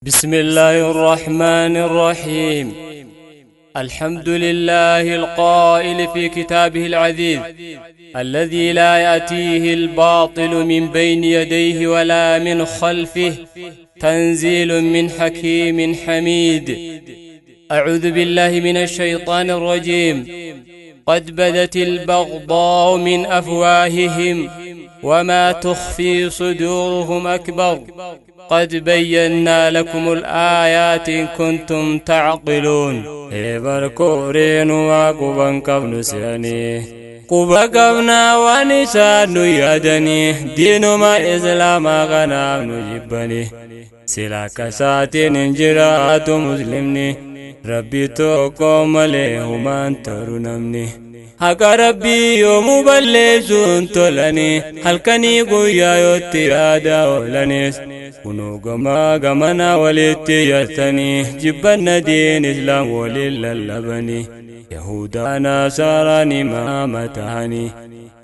بسم الله الرحمن الرحيم. الحمد لله القائل في كتابه العزيز الذي لا يأتيه الباطل من بين يديه ولا من خلفه، تنزيل من حكيم حميد. أعوذ بالله من الشيطان الرجيم. قد بدت البغضاء من أفواههم وما تخفي صدورهم أكبر، قد بينا لكم الآيات إن كنتم تعقلون. بركورين وقبا قبل سني قبا قبنا ونسان يدني دين ما إسلام غنام نجبني سلاك ساتين جرات مسلمني ربي توقوم لهم ترنمني حق ربي يوم بلسون تولني halkanii guyyaa yootti yaada oolanis kunoo gamaa gamana walitti yattanii jibbanna diin islaam waliin lallabanii yahudaa nasaaraan imaama tahanii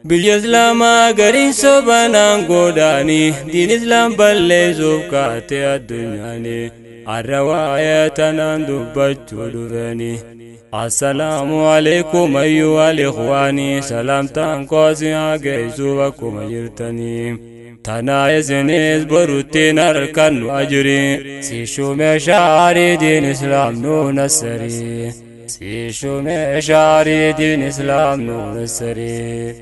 biyya islaamaa gariin sobanaan godhaanii diin islaam balleessuuf kaate addunyaanii har'a waa'ee tanaan dubbachuu dhufanii. السلام عليكم أيها الإخواني، سلامتان قاسي عقيسو وكم جرتني تنا إذنيز بروتين أركان أجري سيشو مشاري دين إسلام نون السري سيشو مشاري دين إسلام نون السري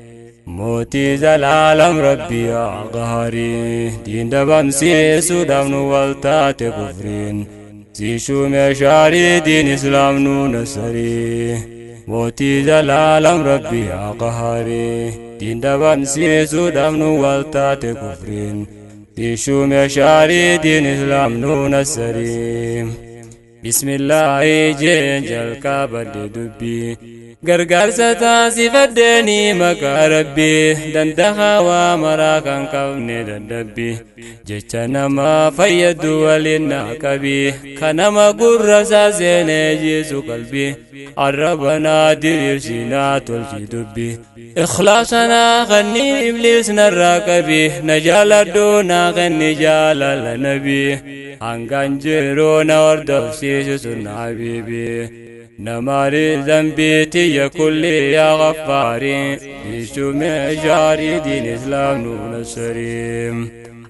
موتي زلالم ربي يا قهري دين دبم سيسو دم نوالتات كفرين سيشو مشاري دين إسلام نون سري موتي زلالم ربي يا قهري دين دبم سيسو دم نوالتات كفرين سيشو مشاري دين إسلام نون سري. بسم الله جين جلقا بدي دبي gargaarsa taasifadheeni maqaa rabbii dandaha waa maraa kan qabne dadhabbii jecha nama fayyadu waliin naa qabii kan nama gurra isaa seenee jiisu qalbii arraba naa diriirsi naa tolchi dubbii ikhlaasa naa kanni ibliis narraa qabii na jaaladhu naa kanni jaalala nabii hangaan jiruu na hordofsiisu sunna habiibii نماري ذنبيتي يا كل يا غفاري بيشو مجاري دين إسلام نون السريم.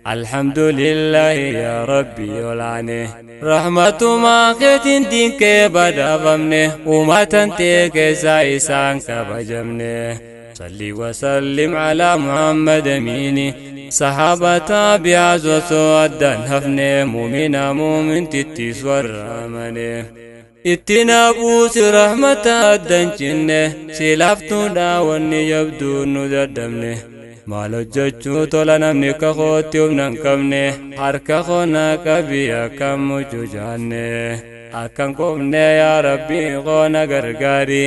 الحمد لله يا ربي والعنه رحمة ما خيتين دينك بدا فمنه وما تنتيك سايسان كبجمنه. صلي وسلم على محمد أميني صحابة تابع وسودا هفنه مؤمنا مؤمن تتيس والرامنه ittina buusi rahmata addan cinne silaaftuudha wanni jabduu nu daddabne maal hojjechuu tola namni kakootti humna hin qabne harka koona qabii akkam mucucaanne akkan qofne yaa rabbii qoona gargaari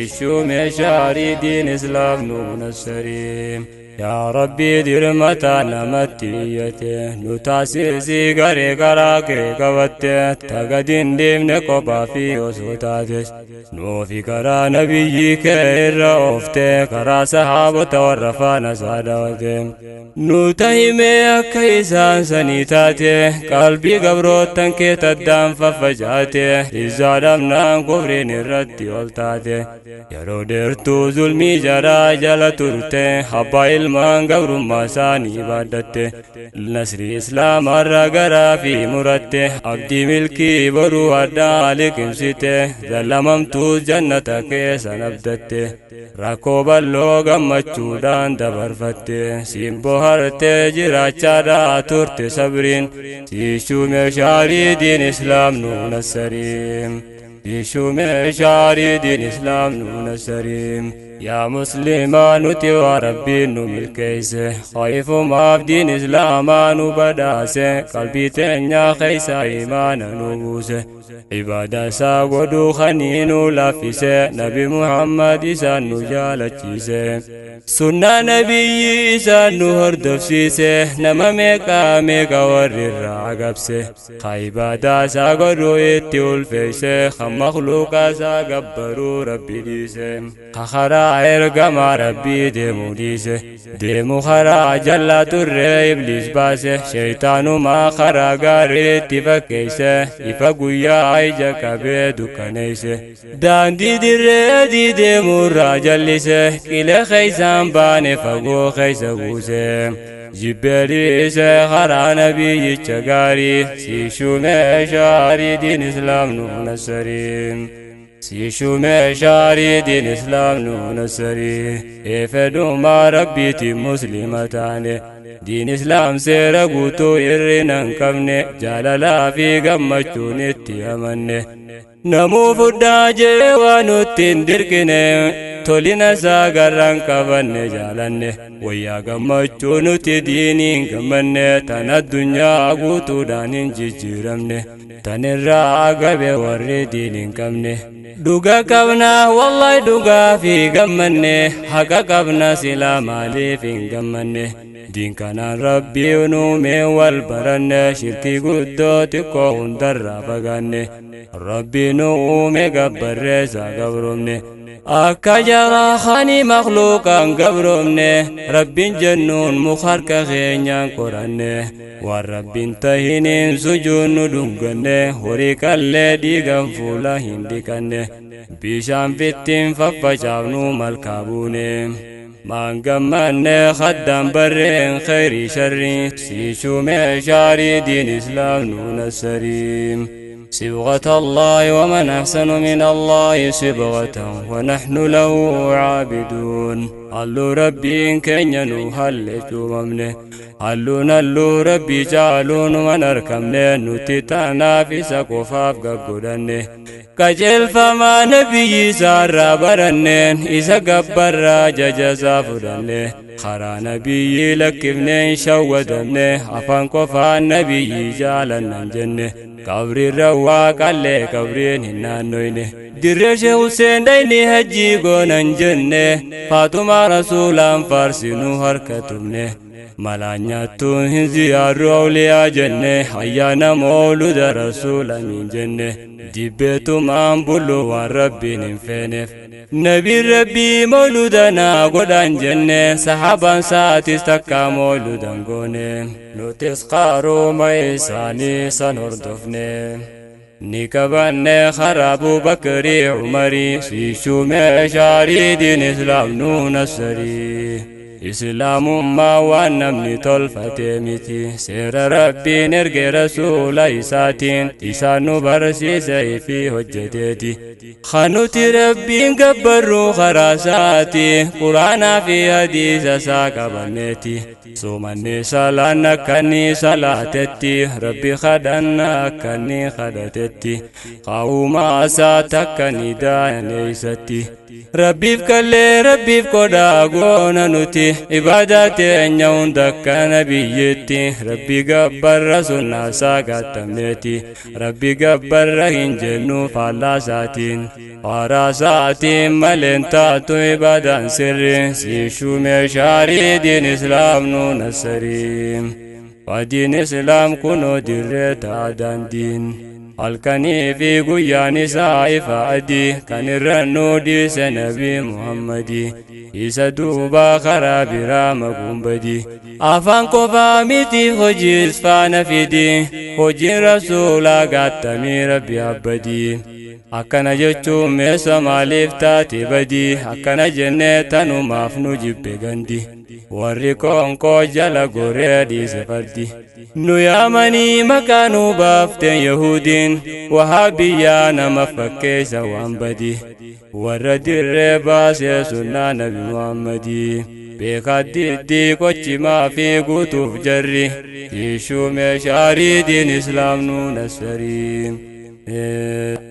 ishuu meeshaarii diin islaam nu nassarii. يا ربي درمتا نمتيته نتاسيسي غري غراكي قوته تغدين ديمن قبا في وسوتاتس نوفي كرا نبيك الرؤفته كرا صحابة والرفان سادوته نوتهمي كيسان سنيتاته قلبي قبروتن كي تدام ففجاته إزادمنا كفرين الرد والتاته يرو درتو ظلمي جرا جل ترته حبا ilmaan gabrummaa isaanii baaddatte nasri islaamarra garaa fi muratte abdii milkii boruu addaa liqimsite zallamamtuu jannata keessa abdatte rakkoo bal'oo gammachuudhaan dabarfatte siin boharte jiraachaadhaa turte sabriin siishuu meeshaarii diin islaam nuun assariim siishuu meeshaarii diin islaam nuun assariim. يا مسلمان وربي نملكيس خايف ما بدين إسلاما نبداس قلبي تنيا خيس إيمان نبوس عبادة ساقودو خنين لافس نبي محمد سان نجالتشيس سنة نبي سان نهردفسيس نما ميكا ميكا ورر عقبس خايبادة ساقودو اتيول فيس خمخلوقا ساقبرو ربي ديس خخرا Karaa ergamaa rabbii deemuu dhiise deemu karaa jallaa turree ibliis baase sheeytaanumaa karaa gaariitti fakkeeyse ifa guyyaa ija qabee dukkaneeyse daandii dirree deemuurraa jallise qilee keeysaan baane fagoo keeysa buuse jibbeeliise karaa nabiyyicha gaarii si shumee shaarii diin islaam nu nassarii si shumee shaarii diin islaam nu nassarii eefedhumaa rabbiiti muslima taane diin islaam seera guutuu hir'ina hin qabne jaalalaa fi gammachuun itti amanne namuu fudhaa jee waan nutti hin dirqine tolina isaa garraan qabanne jaalanne wayyaa gammachuu nuti diiniin gammanne tan addunyaa guutuudhaan hin jijjiiramne tan irraa gabe warri diin hin qabne dhuga qabna wallahi dhugaa fi gammanne haqa qabna silaa maaliif hin gammanne diin kanaan rabbii nuumee wal baranne shirkii guddoo xiqqoo hundarraa fagaanne rabbii nu uume gabbarree isaa gabroomne akka jaraa kani makluuqaan gabroomne rabbiin jennuun muka harka keenyaan qoranne waan rabbiin tahiniin sujuun nu dhunganne horii qallee dhiigan fuula hin dhiqanne bishaan fittiin faffacaafnu malkaa buune maan gammanne haddaan barreen khayrii sharrii si shumee shaarii diin islaam nu nassarii صبغة الله ومن أحسن من الله صبغة ونحن له عابدون هلو ربي كن نهل ممنه هلو نلو ربي جالون ونركمنه نتتانا في سقفاف قبرنه qajeelfamaa nabiyyi isaarraa baranneen isa gabbarraa jajasaa fudhanne karaa nabiyyi lakkifneen shawwadamne afaan qofaan nabiyyi jaalannan jenne qabriirra waa qallee qabriin hin naannoyne dirree shee Huseen dhayni hajjii goonan jenne faatumaa rasuulaan faarsinuu harka tumne malaan nyaattuun hin ziyaarru awliyaa jenne ayyaana mooluda rasuulamiin jenne dibbeetumaan bullu waan rabbiin hin feeneef nabiin rabbii mooluda naa godhan jenne saxaabaan saatis takka mooludan goone nutis qarooma isaanii san hordofne ni qabanne karaa Abubakrii Umarii si shumee shaarii diin islaam nuu nassarii islaamummaa waan namni tolfate miti seera rabbiin erge rasuula isaatiin isaan nu barsiise fi hojjeteeti kanuti rabbiin gabbarru karaa isaati quraanaa fi hadiisa isaa qabanneeti soomanne salaan akkanni salaatetti rabbi kadhanna akkanni kadhatetti qaawumaa isaa takka ni daaneessatti rabbiif kallee rabbiif kodhaa goona nuti ibaadaa teenya hunda akka nabiyyitti rabbi gabbarra sunnaa isaa gaattamneeti rabbi gabbarra hin jennu faallaa isaatiin faaraa isaatiin maleen taatu ibaadaan sirri si shumee shaarii diin islaam nu nassarii wadiin islaam kunoo dirree taadaan diin halkanii fi guyyaan isaa ifa adii kan irra nu dhiise nabii muhammadii isa duuba karaa biraa maguun badii afaan qofaa miti hojiis faana fidi hojiin rasuulaa gaattamii rabbi abbadii akkana jechuun meessa maaliif taate badii akkana jennee tanumaaf nu jibbe gandi warri qoonqoo jala goree dhiise fardi nu yaamanii maqaa nu baafteen yahudiin wahaabiyyaa nama fakkeessa waan badii warra dirree baasee sunnaa nabi muhammadii beekaa diddii qochimaa fi guutuuf jarri ishuu meeshaarii diin islaam nu nassarii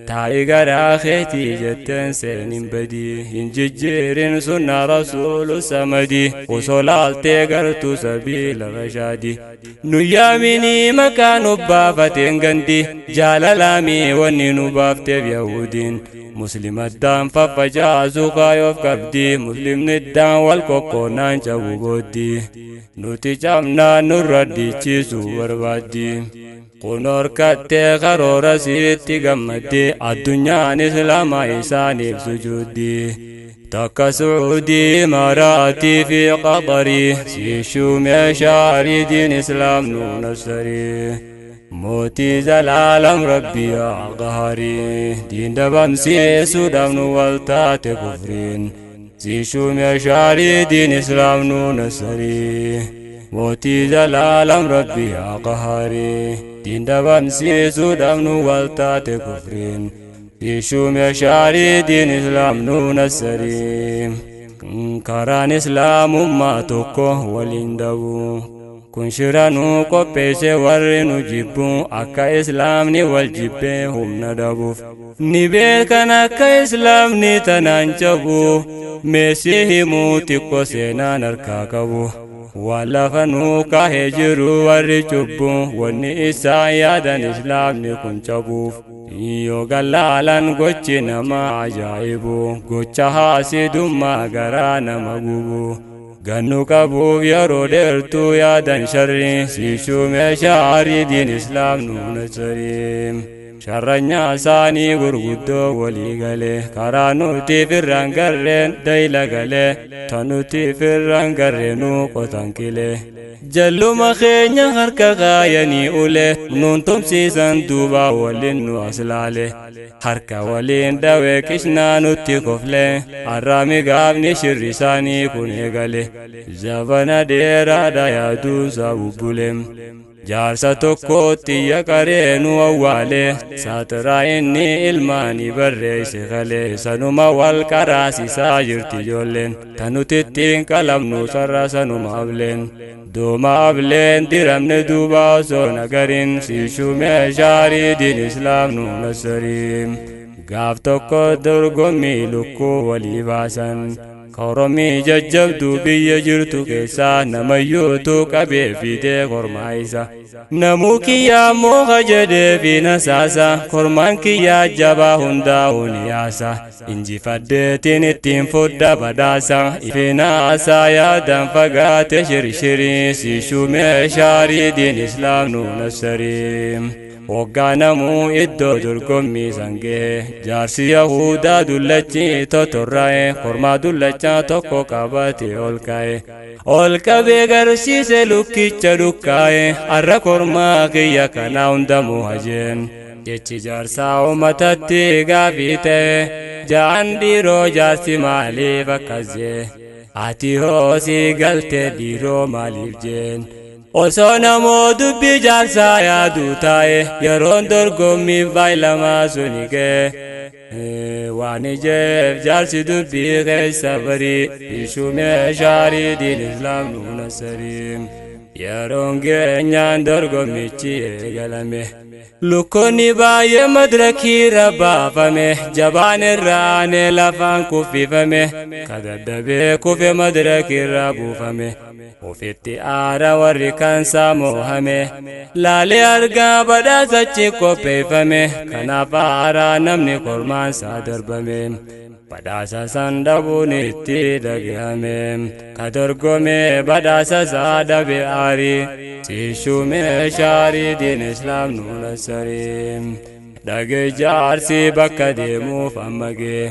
taa'i garaa keetii jetteen seenin badii hin jijjiirin sunna rasuulu samadii osoo laaltee gartuu sabiila rashaadii nu yaaminii maqaa nu baafateen gandi jaalalaamii wanni nu baafteef yahudiin muslimaddaan faffacaasu kaayoof qabdii muslimniddaan wal kokkoonaan cabu booddii nuti cabnaan nurra dhiichiisuu barbaaddii kun horkattee karoora sitti gammaddee addunyaan islaamaa isaaniif sujuuddii. Takka Suudii Imaaraatii fi Qatarii siishuu meeshaarii diin islaam nu nassarii. Mootii zalaalam rabbi yaa qaharii diin dhabamsiisuudhaaf nu wal taate kufriin. Siishuu meeshaarii diin islaam nu nassarii. Mootii zalaalam rabbi yaa qaharii diin dhabamsiisuudhaaf nu wal taate kufriin. Siishuu meeshaarii diin islaam nu nassarii. Karaan islaamummaa tokko waliin dhabu. Kun shira nu qopheesse warri nu jibbu akka islaamni wal jibbee humna dhabuuf. Ni beekan akka islaamni tanaan cabu meesii himuu xiqqoo seenaan harkaa qabu. Waan lafa nuu kaahee jiru warri cubbu wanni isaan yaadan islaamni kun cabuuf. Yoo gallaalan gochi nama ajaa'ibu gocha haasidummaa garaa nama gubu. Gannu qabuuf yeroo dheertuu yaadan sharri siishuu meeshaarii diin islaam nu nassarii. Sharranyaa isaanii gurguddoo walii galee karaa nuti firraan garreen dayla galee tan nuti firraan garreenuu qotan kilee. Jalluma keenya harka kaayanii ulee nuun tumsiisan duuba waliin nu aslaale. Harka waliin dhawee qishnaa nutti koflee har'aami gaafni shirri isaanii kun eegale. Zabana dheeraadha yaaduunsaa bubbule. Jaarsa tokkotti yaqaree nu awwaale saatiraa inni ilmaanii barreesse kalee sanuma wal qaraasisaa jirti ijoolleen tanuti ittiin qalamnu sarara sanuma ableen dooma ableen diramne duuba osoo nagariin siishuu meeshaarii diin islaam nu nassarii. Gaaf tokko dorgommii lukkuu walii baasan. Koromii jajjabduu biyya jirtu keessaa namayyuutu qabee fidee kormaa isa. Namuu kiyyaa mooka jedhee fi nasaasa kormaan kiyyaa jabaa hundaa'uu ni yaasa. Injifaddeetiin ittiin fudda badhaasa ifinaasaa yaadan fagaate shirshirii siishuu meeshaarii diin islaam nu nassarii. Waggaa namuu iddoo dorgommii sangee jaarsi Yahudaa dullachi totorraa'e kormaa dullachaa tokko qabate ol ka'e. Ol qabee garsiise lukkicha dukkaa'e har'a kormaa kiyya kanaa hundamuu hajeen. Jechi jaarsaa uummatatti gaafii ta'e ja'an dhiiroo jaarsi maaliif akkas jee? Ati hoosii galtee dhiiroo maaliif jeen? Osoo namoo dubbii jaarsaa yaaduu taa'e yeroon dorgommiif baay'ilamaa suni ga'e. Waan ijeef jaarsi dubbii keessa barii ishuu meeshaarii diin islaam nu nassarii. Yeroon geenyaan dorgommichi eegalame. Lukkoonni baay'ee madrakiirra baafame jabaan irraanee lafaan kuffifame kadadhabee kufe madrakiirra buufame. Ofitti aara warri kansaa moohame laalee argaa badhaasachi qopheeffame kanaaf aaraa namni kormaansaa darbame. Badhaasa san dhabuun itti dhagahame ka dorgome badhaasa isaa dhabe aarii siishuu meeshaarii diin islaam nu nassarii. Dhage jaarsi bakka deemuuf amma gee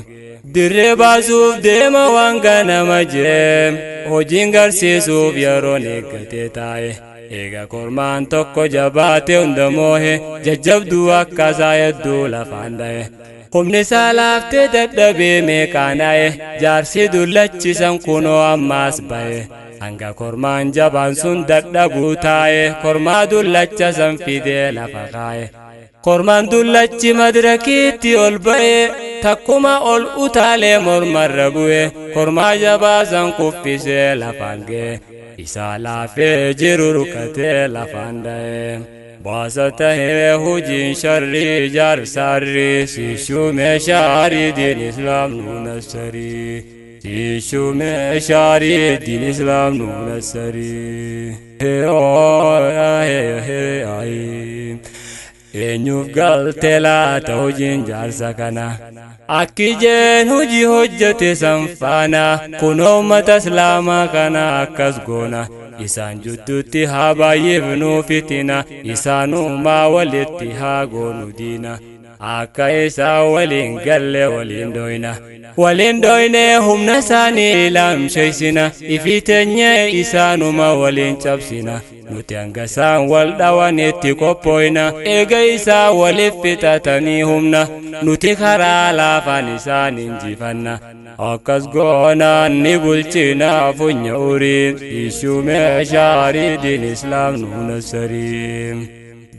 dirree baasuuf deema waan ganama jee hojiin garsiisuuf yeroon eeggatee taa'e. Eega kormaan tokko jabaate hunda moohe jajjabduu akkasaa hedduu lafaan dha'e. Humni isaa laaftee dadhabee meeqaana'e jaarsi dullachisan kunoo ammaas ba'e. Hanga kormaan jabaan sun dadhabuu taa'e kormaa dullacha san fidee lafa kaa'e. Kormaan dullachi madrakiitti ol ba'e takkuma ol utaalee mormarra bu'e kormaa jabaa san kuffisee lafaan ga'e. Isaa laafee jiru rukkatee lafaan dha'e. Baasa tahee hojiin sharrii jaarsaarrii siishuu meeshaarii diin islaam nu nassarii. Siishuu meeshaarii diin islaam nu nassarii. Eenyuuf galtee laata hojiin jaarsa kana? Akki jeen hojii hojjete san faana kunoo uummata islaamaa kana akkas goona. Isaan jidduutti haa baay'ifnu fitina isaanumaa walitti haa goonu diina. Akka isaa waliin galle waliin dhoyna. Waliin dhoyne humna isaanii laamsheessina. Ifii teenyee isaanuma waliin cabsina. Nuti hanga isaan wal dhawanitti qophooyna. Eega isaa waliif fixatanii humna. Nuti karaa laafaan isaan injifanna. Akkas goonaan ni bulchina funya uriin. Ishuu meeshaa diin islaam nu nassariin.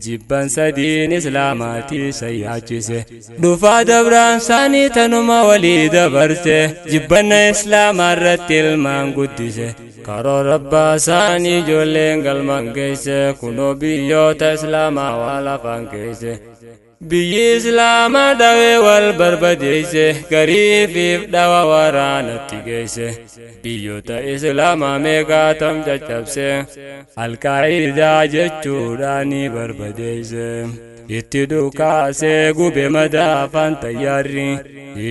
Jibban sadiin islaamaatii sayyaachise. Dhufaa dabraan isaanii tanuma walii dabarse. Jibbanna islaamaa irratti ilmaan guddise. Karoora abbaa isaanii ijoolleen galmaan geesse. Kunoo biyyoota islaamaa waa lafaan geesse. Biyyi islaamaa dhawee wal barbadeesse. Gariifiif dhawa waraanatti geesse. Biyyoota islaamaa meeqaatam caccabse. Alqaa'idaa jechuudhaan ni barbadeesse. Itti dhukaasee gube madaafaan tayyaarri.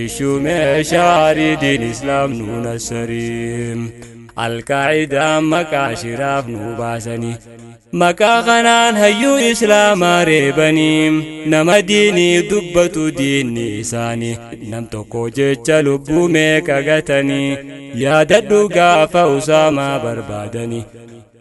Ishuu meeshaa diin islaam nu nassarii. Alqaa'idaan maqaa shiraaf nu baasanii. Maqaa kanaan hayyuu islaamaa reebanii. Nama diinii dubbatu diinni isaanii. Nam tokko jecha lubbuu meeqa gatanii. Yaadadhu gaafa Usaamaa barbaadanii.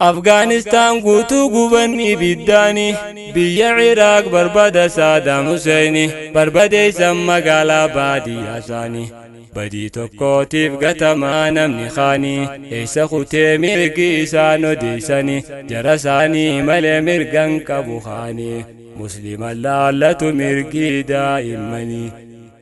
Afgaanistaan guutuu guban ibiddaani. Biyya Iraaq barbada Saadaam Huseeni. Barbadeessan magaalaa baadiyyaa isaanii. Badii tokkootiif gatamaa namni kaanii. Eessa kutee mirgi isaan odeessanii. Jara isaanii malee mirgan qabu kaanii. Muslima laallatu mirgi daa'immanii.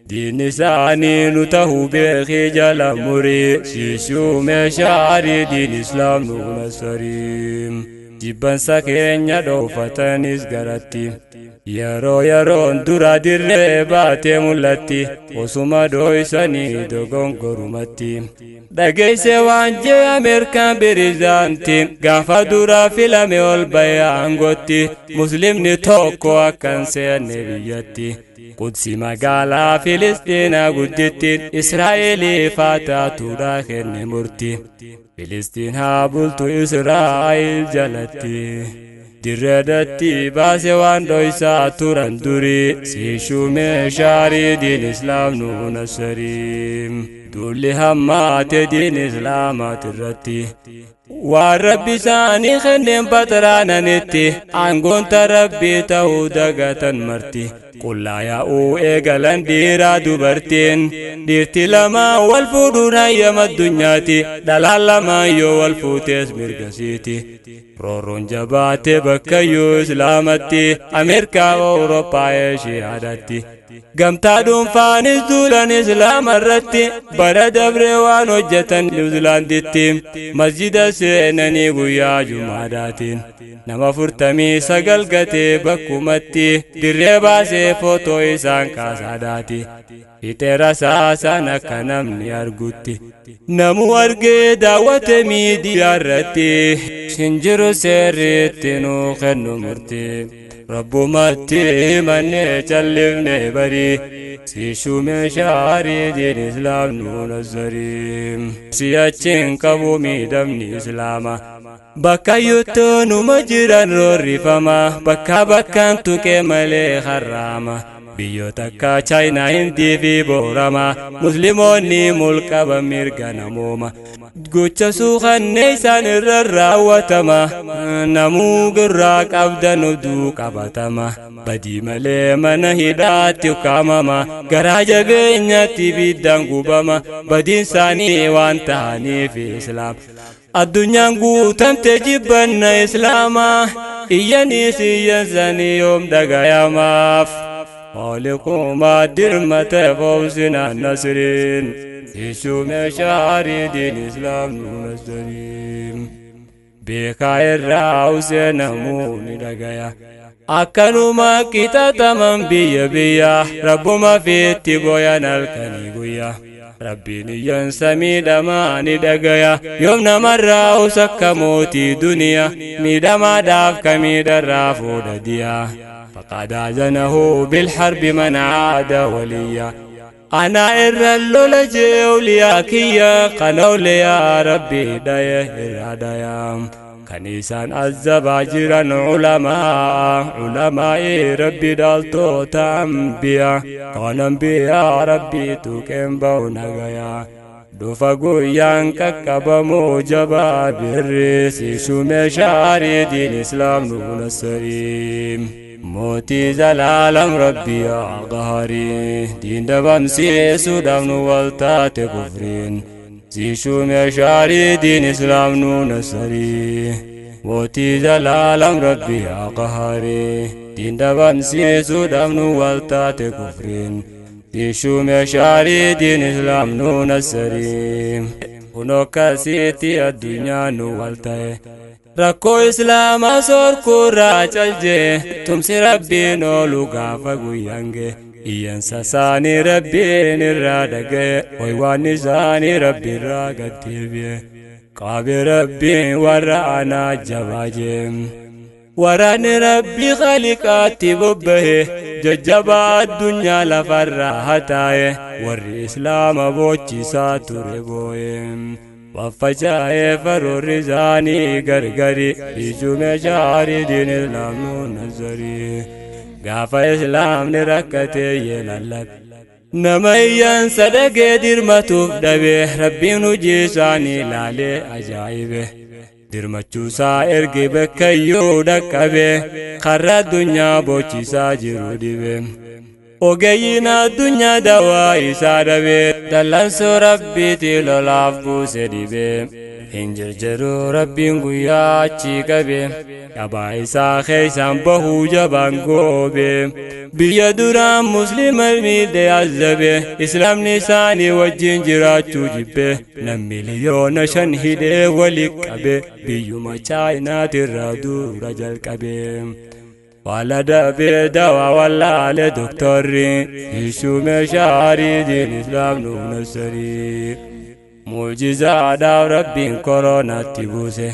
Diinni isaanii nu tahuu beekii jala murii. Siishuu meeshaa diin islaam nu nassarii. Jibbansa keenya dhoofatanis garatti. Yeroo yeroon dura dirree baatee mul'atti. Osuma dho'isanii dogongorumatti. Dhageesse waan jee Ameerikaan pirezidaantiin gaafa dura filame ol bahee aangootti. Muslimni tokko akka hin seenne biyyatti. Qudsi magaalaa Filisxiinaa guddittiin Israa'eliif haa taatuudha kenne murti. Filisxiin haa bultu Israa'el jalatti. Dirreedatti baase waan dhoysaa turan durii. Siishuu meeshaa diin islaam nu nassarii. Duulli hammaate diin islaamaati irratti. Waan rabbi isaanii kenneen baxraananitti. Aangoonta rabbii ta'uu dagatan marti. Qullaa yaa'uu eegalan dhiiraa dubartiin. Dhiirti lamaan wal fuudhuun hayyama addunyaati. Dhalaan lamaan yoo wal fuutees mirgasiiti. Roorroon jabaate bakkayyuu islaamatti. Ameerikaa, Awurooppaa, Eeshiyaadhaatti. Gamtaa dhuunfaanis duulan islaama irratti. Bara dabree waan hojjetan Niwuzilaanditti. Masjida seenanii guyyaa jumaadhaatiin. Nama 49 gatee bakkumatti. Dirree baasee footoo isaan kaasaadhaati. Fixeera saasaan akka namni argutti. Namuu argee daawwate miidiyaa irratti. Shinjiru seerriitti nuu kennu murti. Rabbumatti mannee callifne barii. Siishuu meeshaa diin islaam nu nassarii. Si'achiin qabu miidhamni islaama. Bakka yuutuu numa jiran roorrifama. Bakka bakkaan tuqee malee harraama. Biyyoota akka Chaayinaa, Hindii fi Boorama. Musliimoonni mulqaba mirga namooma. Gocha suuqannee isaan irra raawwatama. Namuu gurraa qabdan oduu qabatama. Badii malee mana hidhaatti ukaamama. Garaa jabeenyaatti ibiddaan gubama. Badiin isaanii waan ta'aniif islaam. Addunyaan guutamte jibbanna islaamaa. Iyyaniis iyyansanii yoom dhagayamaaf. خالقهما درمة فوزنا النصرين. Ishuu meeshaa diin islaam nu nassarii. Beekaa irraa useenamuu ni dhagaya. Akkanuma qixaxaman biyya biyya. Rabbuma fiitti boyan halkanii guyyaa. Rabbiin iyyansa miidhamaa ni dhagaya. Yoom namarraa usakka mootii duniyaa. Miidhamaadhaaf ka miidharraa fuudha diyaa. فقد آذنه بالحرب من عاد وليا. أنا إر اللولج أولياكيا قنولي يا ربي دايه الهدايا. Kan isaan azabaa jiran culamaa, culamaa'ii Rabbi dhaaltoota ambiyaa, kan ambiyaa Rabbii tuqeen ba'u nagayaa. Dhufa guyyaan qaqqabamuu jabaa birri, siishu meeshaarii diin islaam nu nasariim. Mootii zalaalam Rabbi yaa qaharii, diin dhabamsiisuudhaaf nu waltaate kufriin. Siishu meeshaarii diin islaam nu nasarii. Mootii zalaalam Rabbi yaa qaharii, diin dhabamsiisuudhaaf nu waltaate kufriin. Siishu meeshaarii diin islaam nu nasarii. Kunoo akkasitti addunyaa nu walta'e. Rakkoo islaamaa soorkuurraa caljee, tumsi Rabbiin oolu gaafa guyyaan ga'e. Iyyansa isaanii Rabbiin irraa dhaga'e, hoywaan isaanii Rabbi irraa gad deebi'e. Qabe Rabbiin warra anaa jabaa jee. Waraanni Rabbi khaliqaatti bobbahe, jajjabaa addunyaa lafarraa hataa'e, warri islaama boochisaa ture boo'e. Waffaca'ee faroorri isaanii gargari, ijuu meeshaarii diin islaam nu nazarii. Gaafa islaamni rakkatee yeelallabe, nama iyyansa dhagee dirmatuuf dhabe, Rabbiin hojii isaanii ilaalee ajaa'ibe. Dirmachuusaa erge bakkayyuu dhaqqabe, karra addunyaa boochisaa jiru dhibe. Ogeeyyiin addunyaa dawaa isaa dhabe, dallansuu Rabbiitii lolaaf buuse dhibe. Hin jirjiru Rabbiin guyyaa achi qabe, dhabaa isaa keessaan bahuu jabaan goobe. Biyya duraan muslima miidhe azabe, islaamni isaanii wajjin jiraachuu jibbe. Nam 5 miliyoona hidhee wali qabe, biyyuma Chaayinaatirraa dura jalqabe. Wala dabee dawaa wallaale doktorri, ishuu meeshaarii diin islaam nu nasarii. Muujizaadhaaf Rabbiin koronaatti buuse.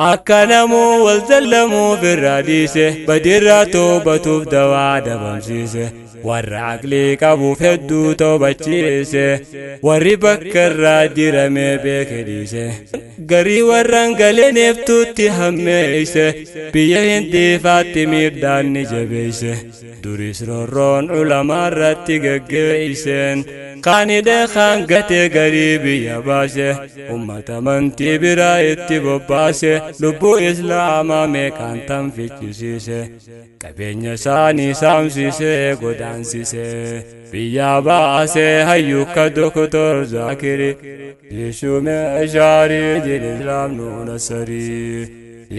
Akka namuu wal zallamuuf irraa dhiise, badirraa toobatuuf dawaa dhabamsiise. Warra aqlii qabuuf hedduu toobachiise, warri bakka irraa diramee beeke dhiise. Garii warraan galeeneeftuutti hammeeyse, biyya Hindiifaatti miidhaan ni jabeeyse. Duris roorroon culamaa irratti geggeeyseen, kaanidhe kaan gatee garii biyya baase, ummata amantii biraa itti bobbaase, lubbuu islaamaa meeqaan tan fichisiise. Qabeenya isaanii saamsisee godaansise, biyyaa baasee hayyuu ka Doktor Zaakiri. Ishuu meeshaarii diin islaam nu nasarii.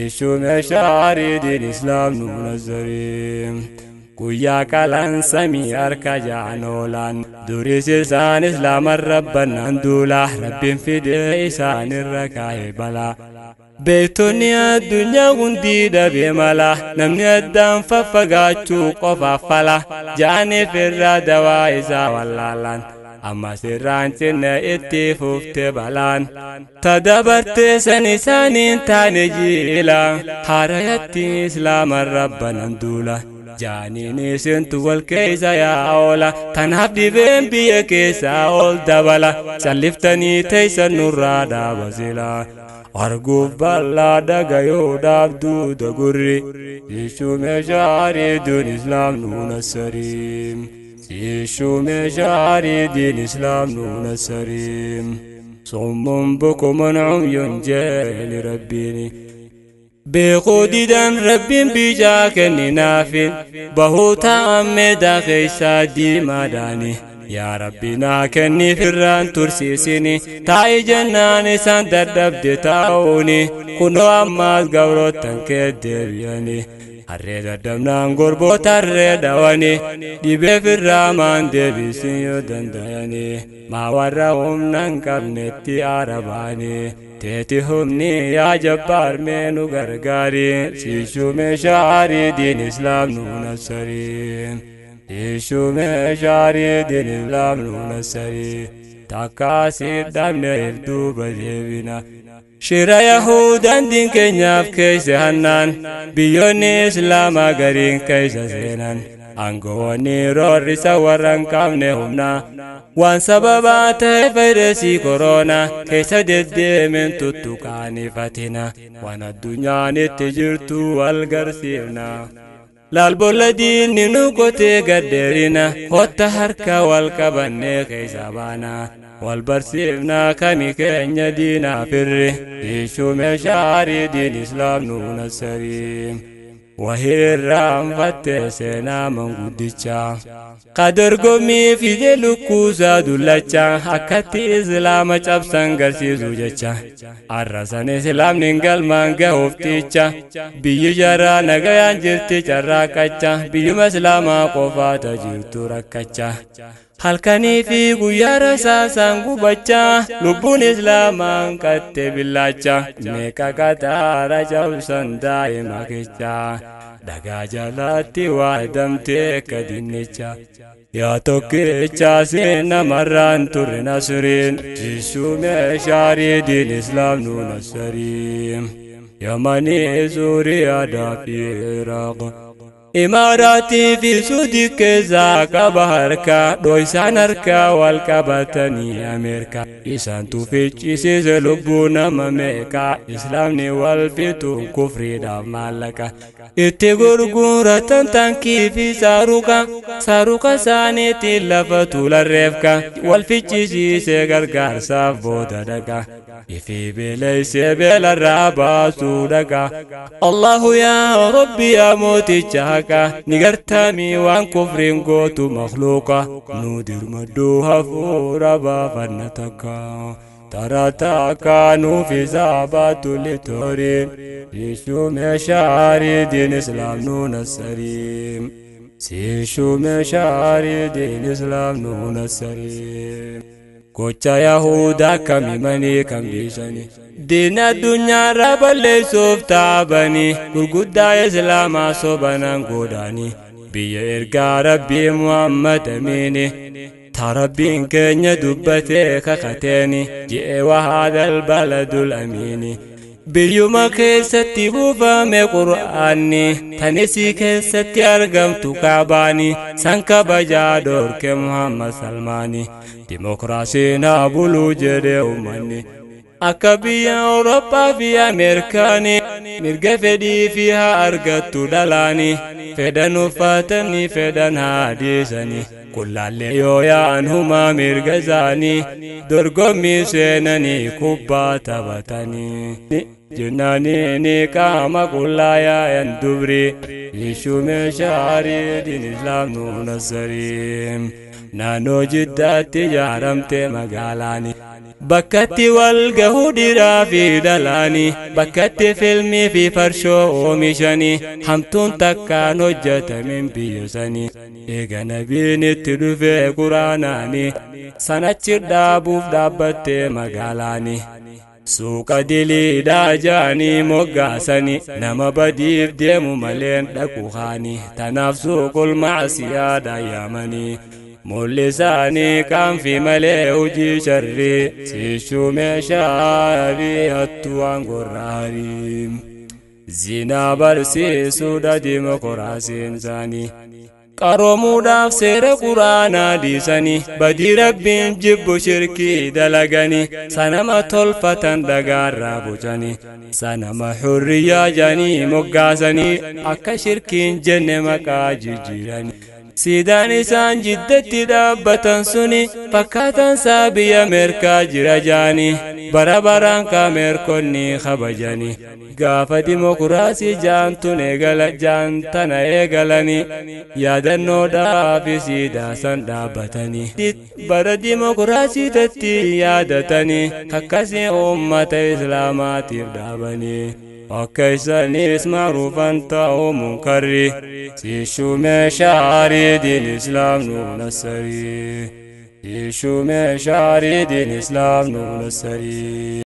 Ishuu meeshaarii diin islaam nu nasarii. Guyyaa qalan samii harka ja'an oolan, duris isaan islaaman rabbannaan duula, Rabbiin fidee isaan irra kaa'e balaa. Beektonni addunyaa hundii dhabee mala, namni addaan faffagaachuu qofaaf fala ja'aniif irraa dawaa isaa wallaalan. Amma sirraan cinne itti fufte balaan, tadabartee san isaaniin taane jiila, haarayatti islaaman rabbanan duula. Jaaniin isintu wal keessa yaa oola, tanaaf dhibeen biyya keessaa ol dabala, calliftanii teessan nurraa dhaaba sila. Arguuf bal'aa dhagayuudhaaf duuda gurri, ishuu meeshaarii diin islaam nu nasarii. Ishuu meeshaarii diin islaam nu nasarii. Summun bukumun cumyun jeeni Rabbiini. Beekuu didan Rabbiin bijaa kenninaafi, bahuu ta'an meedaa keessaa diimaadhaani. Yaa Rabbi naa kenniif irraan tursiisini, taa'i jennaan isaan dadhabde taa'uuni, kunoo ammaas gabroottan kee deebi'ani. Harree dadhabnaan gorboota harree dhawani, dhibee firraa maan deebisin yoo danda'ani. Maa warra humna hin qabnetti aara baani. Teeti humni yaa jabbaar mee nu gargaari, siishuu meeshaarii diin islaam nu nasarii. Siishuu meeshaarii diin islaam nu nasarii. Takkaa si dhabne if duuba deebina. Shira Yahudan diin keenyaaf keessa hannaan, biyyoonni islaamaa gariin keessa seenan. Aangoonni roorrisa warra hin qabne humna. Waan sababaa ta'e vaayirasii koronaa keessa deddeemeen tuttuqaanifatina. Waan addunyaan itti jirtu wal garsiifna. Laalbolla diinni nu qotee gaddeerina, hotta harka wal qabannee keessa baana. Wal barsiifna kami keenya diinaa firri, ishuu meeshaarii diin islaam nu nassarii. Wahirraanfattee seenaa manguddicha. Ka dorgommii fide lukkuusaa dullacha akkatti islaama cabsan garsiisu jecha. Arrasan islaamni galmaan gahuuf ticha. Biyyi jaraa nagayaan jirti carraaqacha. Biyyuma islaamaa qofaata jirtu rakkacha. Halkanii fi guyyaa rasaasaan gubachaa lubbuun islaamaan qatte billaacha meeqa qataara cabsan daa'ima kichaa dhagaa jalatti waadamtee akka dinnicha. Yaa tokkicha seenamarraan turre nasriin jishuu meeshaarii diin islaam nu nasariin. Yamanii Suuriyaa fi Iraaq. Imaaraatii fi Suudii keessaa qaba harka dhoysaan harka wal qabatanii Ameerikaa. Isaantu ficcisiise lubbuu nama meeqa islaamni wal fixuun kufriidhaaf maallaqa. Itti gurguratan taankii fi saaruqa saaruqa isaaniitiin lafa tuularreefka wal ficcisiise gargaarsaaf booda dhaqa. Ifi beeleysee beelarraa baasuu dhaqa. Allahu yaa Rabbi yaa mooticha haqa ni gartaamii waan kufriin gootu makhluuqa nu dirmadduu hafuura baafanna takka. Tarataa nuuf isaa baatu litoriin ishuu meeshaarii diin islaam nu nassariin. Siishuu meeshaarii diin islaam nu nassariin. Gocha Yahudaa kam himanii kam dhiisanii. Diin addunyaarraa balleessuuf taabanii gurguddaa islaamaa sobanaan godhanii biyya ergaa rabbii Muhammad amiini. Ta rabbiin keenya dubbatee kakateeni ji'e wahaadhal baladul amiini. Biyyuma keessatti buufame qur'aanni tanisii keessatti argamtu kaabaani san kabajaa dhorke Muhammad Salmaani. Dimokiraasiin haa buluu jedhee uummanni. Akka biyya Awurooppaa fi Ameerikaani mirga fedhii fi haa argattu dhalaani. Fedhan uffatanii fedhan haa dhiisanii. Qullaallee yoo yaa'an humaa mirga isaanii dorgommii seenanii kubbaa taphatanii. Jennaaniin qaama qullaa yaa'an dubri ishuu meeshaarii diin islaam nu nasariin. Naannoo jiddaatti ijaaramte magaalaani. Bakkatti wal gahuu dhiiraa fi dhalaani. Bakkatti filmii fi farshoo oomishanii. Hamtuun takkaan hojjetamin biyya sanii. Eega nabiin itti dhufee quraanaani. Sanachi dhaabuuf dhaabbattee magaalaani. Suuqa diliidhaa jaanii moggaasanii nama badiif deemu maleen dhaqu haani. Tanaaf suuqul maasiyaadha yaamanii. Mul'isaanii qaanfi malee hojii sharrii siishuu meeshaarii hattuu waan gorraarii. Zinaa barsiisuudha dimokiraasiin isaanii. Qaroomuudhaaf seera quraanaa dhiisanii badii rabbiin jibbu shirkii dalaganii sanama tolfatan dhagaarraa bocanii sanama hurriyyaa janii moggaasanii akka shirkiin jenne maqaa jijjiiranii. Siidaan isaan jiddatti dhaabbatan suni fakkaataan isaa biyya Ameerikaa jira jaanii bara baraan kaameerkonni kabajanii gaafa dimokiraasii jaantun eegala jaantana eegalanii yaadannoodhaaf siidaa san dhaabbatanii bara dimokiraasii tatti yaadatanii kakkasii uummata islaamaatiif dhaabanii. Akka isaanis macruufan ta'uu munkarri siishuu meeshaarii diin islaam nu nassarii. Siishuu meeshaarii diin islaam nu nassarii.